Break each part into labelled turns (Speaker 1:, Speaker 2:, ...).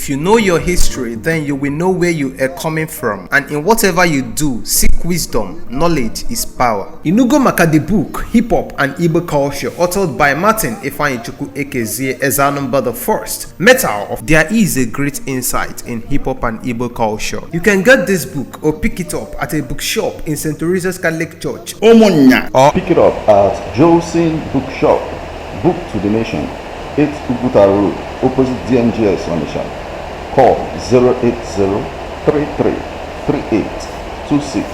Speaker 1: If you know your history, then you will know where you are coming from. And in whatever you do, seek wisdom. Knowledge is power. Inugo Maka the book, Hip Hop and Igbo Culture, authored by Martin Ifeanyichukwu Ekezie Ezanumba the First. Metal of There is a great insight in hip hop and Igbo culture. You can get this book or pick it up at a bookshop in St. Teresa's Catholic Church
Speaker 2: Ụmụnnya.
Speaker 1: Or
Speaker 3: Pick it up at Jolson Bookshop, Book to the Nation, 8 Uguta Road, opposite DMGS Onitsha. Call 080 33 38 26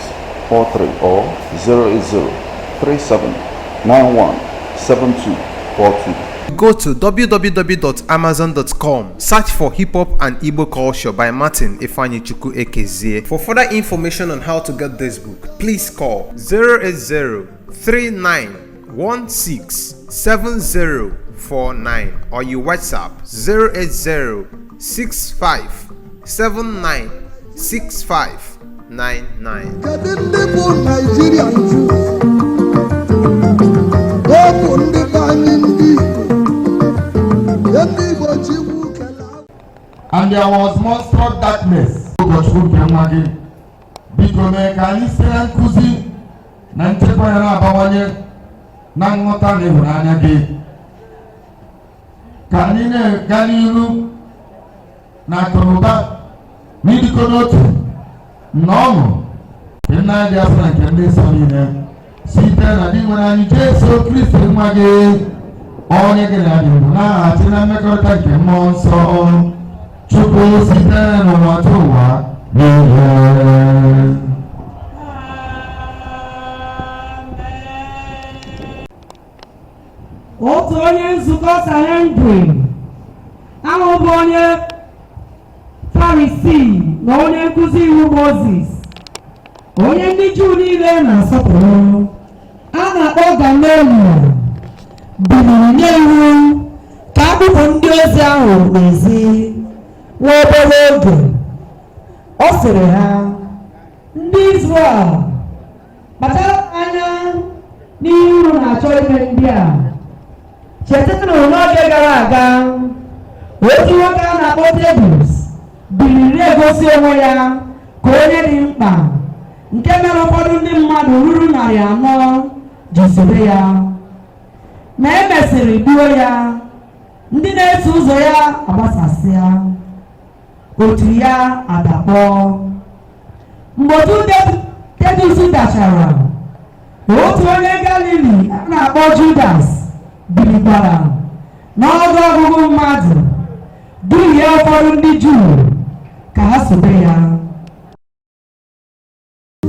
Speaker 3: 43 or 080 37 91 72 42.
Speaker 1: Go to www.amazon.com, search for Hip Hop and Igbo Culture by Martin Ifeanyichukwu Ekezie. For further information on how to get this book, please call 080 3916 7049 or you WhatsApp 080 65 79 65 99.
Speaker 4: Kedu ndị bụ Naijiria nju? Ọ bụ ndị be anyị, ndị Igbo, ndị Igbo Chukwu kele.
Speaker 5: And there was monstrous darkness. Ụkọchukwu nke nwa gị, biko mee ka anyị site na nkụzi na nchekwa ya na-abawanye na nghọta na ịhụnanya gị, ka anyị na-aga n'iru na akụnụba na ịdịkọ n'otu na ọṅụ nke nna anyị dị asọ na nke ndị nsọ niile, site na Dinwenụ anyị Jesu Kristi nwa gị, onye gị na dị ndụ na-achị na mmekọrịta nke Mmụọ Nsọ Chukwu site n'ụwa tụ ụwa niile.
Speaker 6: Otu onye nzukọ Sanhedrin ahụ bụ onye Farisii na onye nkụzi iwu Mozis, onye ndị Juu niile na-asọpụrụ, a na-akpọ Gamaliel, biliri nye iwu ka a kpụpụ ndị ozi ahụ n'ezi nwa obere oge. Ọ sịrị ha, "Ndị Izrel, kpachara anya n'ihe unu na-achọ ime ndị a. Chetanụ n'oge gara aga, otu nwoke a na-akpọ Tebus biliri na-egosi onwe ya ka onye dị mkpa, nke mere ụfọdụ ndị mmadụ ruru 400 ji soro ya. Ma e mesịrị gbuo ya, ndị na-eso ụzọ ya agbasasịa, otu ya adakpọ. Mgbe otu Tedus dachara, otu onye Galili a na-akpọ Judas bilikwara n'ọnụ ọgụgụ mmadụ duhie ụfọdụ ndị Juu ka ha sobe ya."
Speaker 4: Ị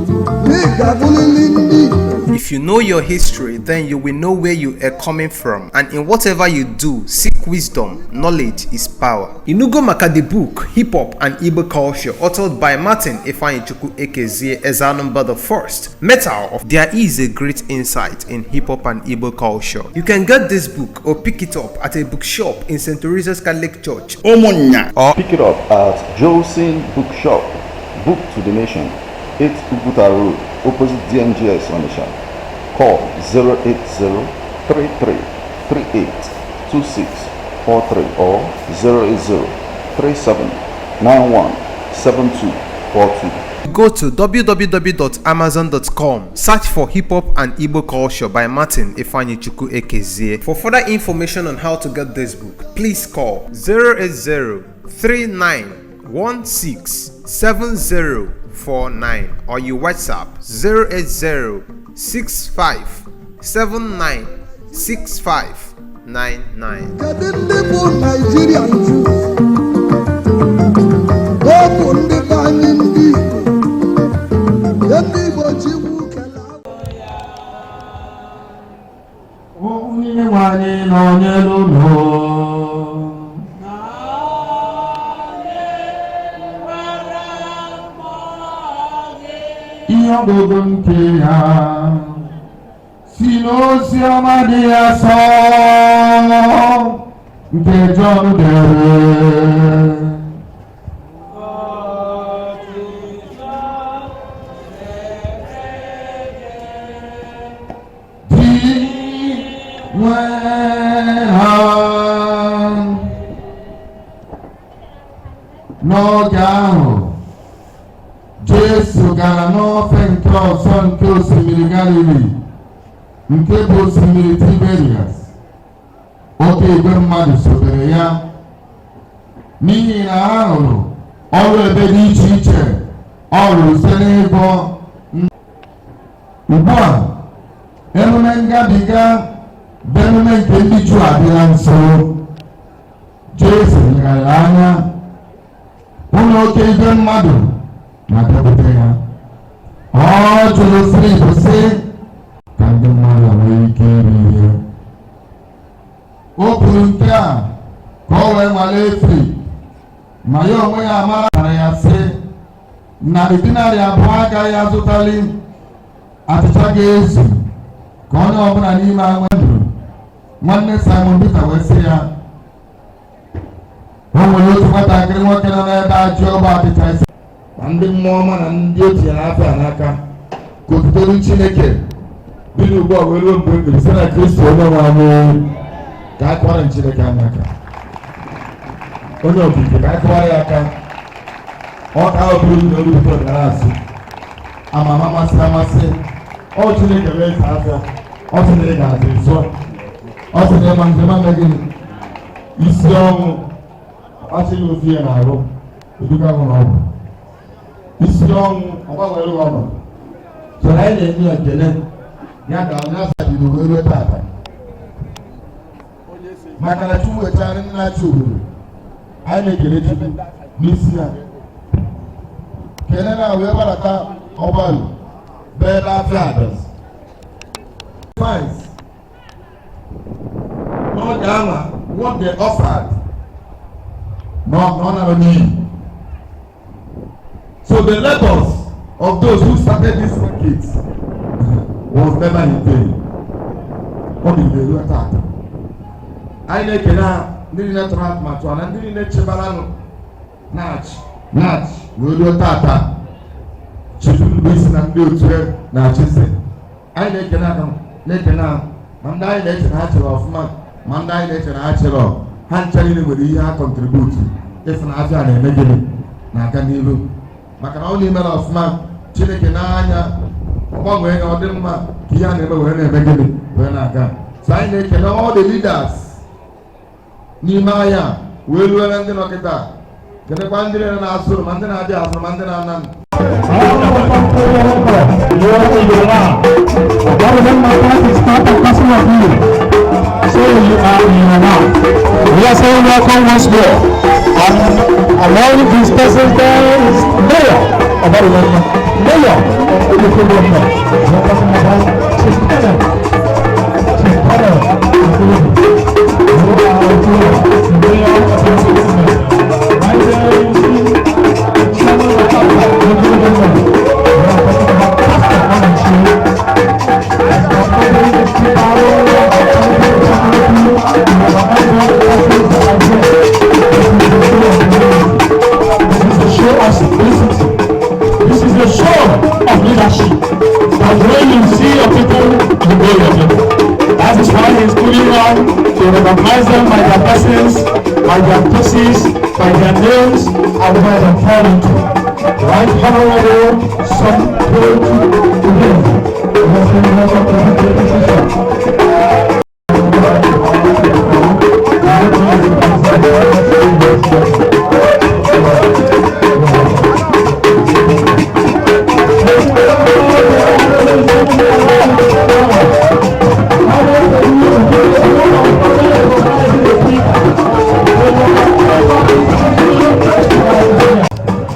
Speaker 4: ga-abụrịrị ndị Igbo.
Speaker 1: If you know your history, then you will know where you are coming from. And in whatever you do, seek wisdom. Knowledge is power. Inugo Maka the book, Hip Hop and Igbo Culture, authored by Martin Ifeanyichukwu Ekezie Ezanumba the First. Metal of There is a great insight in hip hop and Igbo culture. You can get this book or pick it up at a bookshop in St. Teresa's Catholic Church
Speaker 2: Ụmụnnya.
Speaker 1: Or
Speaker 3: Pick it up at Jolson Bookshop, Book to the Nation, 8 Uguta Road, opposite DMGS Onitsha. Call 080 33 38 26 43 or 080 37 91 72 42.
Speaker 1: Go to www.amazon.com, search for Hip Hop and Igbo Culture by Martin Ifeanyichukwu Ekezie. For further information on how to get this book, please call 080 3916 7049 or you WhatsApp 080 65 79 65 99.
Speaker 4: Kedu ndị bụ Naijiria nju? Ọ bụ ndị be anyị, ndị Igbo, ndị Igbo Chukwu kele.
Speaker 5: Onye nwe anyị nọnyere unu. Ihe ọgụgụ nke ya si n'ozi ọma dị asọ nke Jọn dere. Dị nwe ha. Gara n'ofe nke ọzọ nke osimiri Galili, nke bụ osimiri Tiberias. Oke igwe mmadụ sobere ya n'ihi na ha hụrụ ọrụ ebube dị iche iche ọ rụrụ site n'ịgwọ. Ugbu a, emume ngabiga bụ emume nke ndị Juu adịla nso. Jesu legharịrị anya hụ na oke igwe mmadụ na-abịakwute ya. Ọ jụrụ Filip sị, "Ka ndị mmadụ nwee ike iri ihe?" O kwuru nke a ka o wee nwalee Filip, ma ya onwe ya amara ya sị, "Narị dinarị 2 agaghị azụtali achịcha ga-ezu ka onye ọbụla n'ime ha nwee ndụ." Nwanne Simon Peter wee sị ya, "O nwere otu nwatakịrị nwoke nọ n'ebe a ji ogbe achịcha 5."
Speaker 2: Ma ndị mmụọ ọma na ndị o tinyere afọ a n'aka, ka otuto dị Chineke bido ugbu a wee ruo mgbe mgbe, site na Kristi onye nwe anyị. Ka a kụwara Chineke anya aka, onye okike, ka a kụwara ya aka. Ọ ka ahụ bụrụ na olu bụrụ gara asị ama ama amasị amasị. Ọ Chineke wee eze afịa, ọ sị na ị ga-azụ ịzụọ, ọ sị na ịma njem ame gị isi ọnwụ ọchịghị ofu ihe na-arụ eduga nwụrụ ọgwụ isi ọnwụ ọgbanwere ọnọdụ. So anyị na-enye ya ekele ya ka onye asabido wee ruo tata, maka na Chukwu wechara ndị na-achị obodo. Anyị na-ekele Chukwu n'isi ya, kele na wee gbadata ọgbalụ bụ ebe afịa abịazi fines n'oge ama. What they offered na ọ nara n'iyi. So the labours of those who started this market was never in vain. Ọ dị ruo tata. Anyị na-ekele ha, ndị niile tụrụ atụmatụ a na ndị niile chebaranụ na-achị na-achị wee ruo tata. Chief isi na ndị otu ya na-achịzi, anyị na-ekele ha, na-ekele ha, ma ndị anyị na-eche na ha chịrị ọfụma, ma ndị anyị na-eche na ha chịrị. Ha ncha niile nwere ihe ha contribute ịfụ na afịa na-eme gịnị, na-aga n'iru, maka na ọ na-emere ọfụma. Chineke n'anya ọgbanwee ya, ọ dị mma ka ihe a na-eme wee na-eme gịnị, wee na-aga. So anyị na-ekele all the leaders n'ime ahịa wee ruo na ndị nọkịta, kelekwa ndị niile na-asụrụ, ma ndị na-abịa asụrụ, ma ndị na-ana.
Speaker 7: Government is part and parcel of you. So you are in your mouth. We are saying welcome once more. And among these persons there is Mayor of Arulanma. Mayor of the government. We are talking about Chief Kenneth. Chief Kenneth. You are the Mayor of the government. Right there you see the chairman of the government. We are talking about Pastor Anachi. This is a show of simplicity. This is a show of leadership. That when you see your people, you know your people. That is why he is putting on to recognize them by their persons, by their faces, by their names, and where they fall into. Right Honorable Some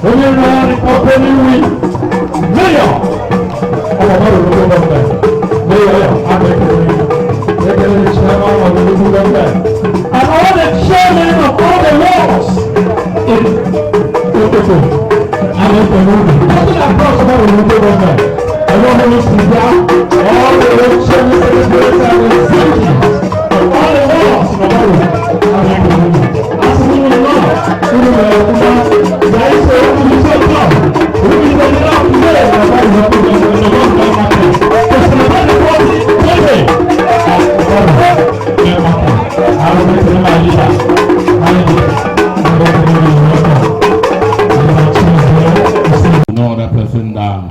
Speaker 7: Onye na opening with Mayor of Obaru Local Government. Mayor Abekere, Ekele, the chairman of the local government, and all the chairmen of all the laws in Otoko and Okonobi. Talking across Obaru Local Government, everyone needs to hear all the road chairmen, secretaries, and executives of all the laws in Obaru and Okonobi. As we will know, we will there is a official club who is the leader of today in Obaru Local Government, in Obaru Market, to celebrate the 40th birthday of Obaru Market. I will be telling my leader, my leader, I'm going to be welcome.
Speaker 8: No other person than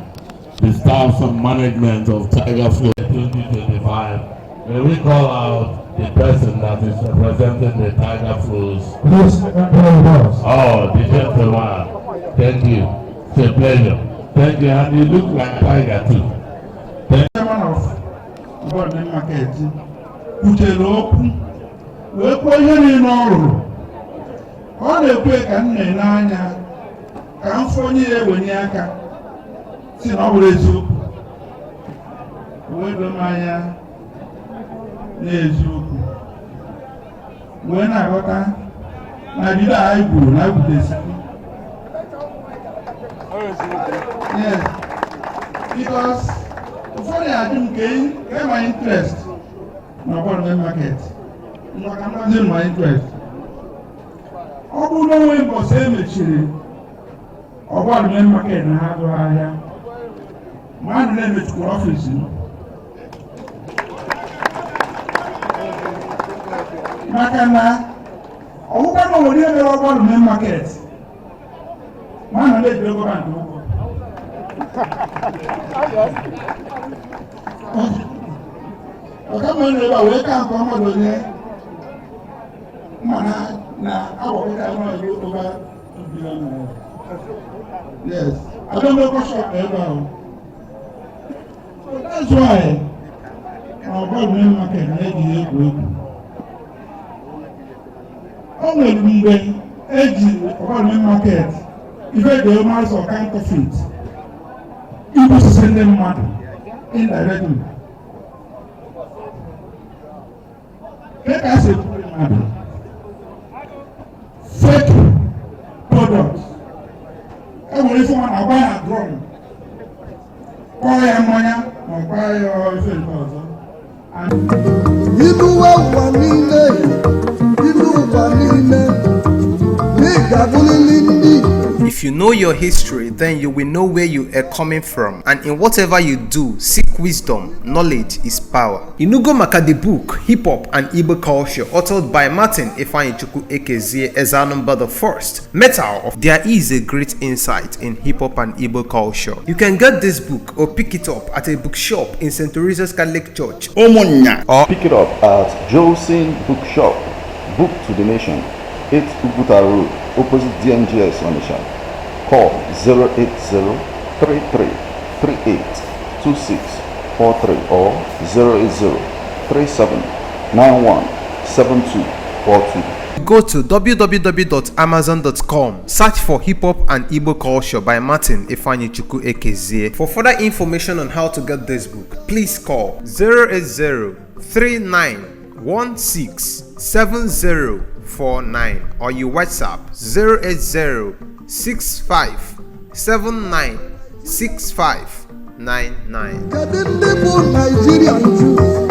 Speaker 8: of Tiger Food 2025. May we call out the person that is representing the Tiger Foods?
Speaker 7: Please, us.
Speaker 8: Oh, the gentleman. Thank you. It's a pleasure. Thank you. And you look like Tiger too.
Speaker 5: Chairman of Board Market kwuchere okwu wee kwuo ihe niile ọ rụrụ. Ọ na-ekwe ka m na-ele anya ka m fụ onye ya ewenye aka si na ọ bụrụ eziokwu, wee doo m anya n'eziokwu, wee na-aghọta na bido a anyị gwuru na egwutesi. Yes, because ụfọdụ ajụ m ke my interest na Ọgbọnọ Market. Maka mmazi my interest, ọ bụrụ na onwe mbọsị emechiri Ọgbọnọ Market na ha zụrụ ahịa, mmadụ na-emechikwara office m, maka na ọgwụkwa na onwere ihe mere Ọgbọnọ Market, mmadụ na-eji ego bank ụgwọ. Ọka mma nọ ebe a wee ka nke ọmọdụ onye mana na agbakọta n'ọyị over ₦2 billion. Yes, abịamekwa shop ebe ahụ. So that's why na Ọgbọnọ Market na-eji egwu egwu. O nwere mgbe eji Ọgbọnọ Market ife dị masọ counterfeit igbusisi ndị mmadụ indirectly. Ka ka si ekwu mmadụ fake product, e nwere ife nwa na-agba ya drum, kpọọ ya mmanya ma ọ gbaa ya ife nke ọzọ.
Speaker 4: Ilu ụwa niile, ilu ụwa niile, ị ga-abụrịrị ndị Igbo.
Speaker 1: If you know your history, then you will know where you are coming from. And in whatever you do, seek wisdom. Knowledge is power. Inugo Maka the book, Hip Hop and Igbo Culture, authored by Martin Ifeanyichukwu Ekezie Ezanumba the First. Metal of There is a great insight in hip hop and Igbo culture. You can get this book or pick it up at a bookshop in St. Teresa's Catholic Church
Speaker 3: Umunya. Or pick it up at Jolson Bookshop, Book to the Nation, 8 Uguta Road, opposite DMGS Onitsha. Call 080-3338-2643 or 080-3791-7242.
Speaker 1: Go to www.amazon.com, search for Hip Hop and Igbo Culture by Martin Ifeanyichukwu Ekezie. For further information on how to get this book, please call 080-3916-7049 or you WhatsApp 080-6579-6599.
Speaker 4: Kedu ndị bụ Naijiria nju?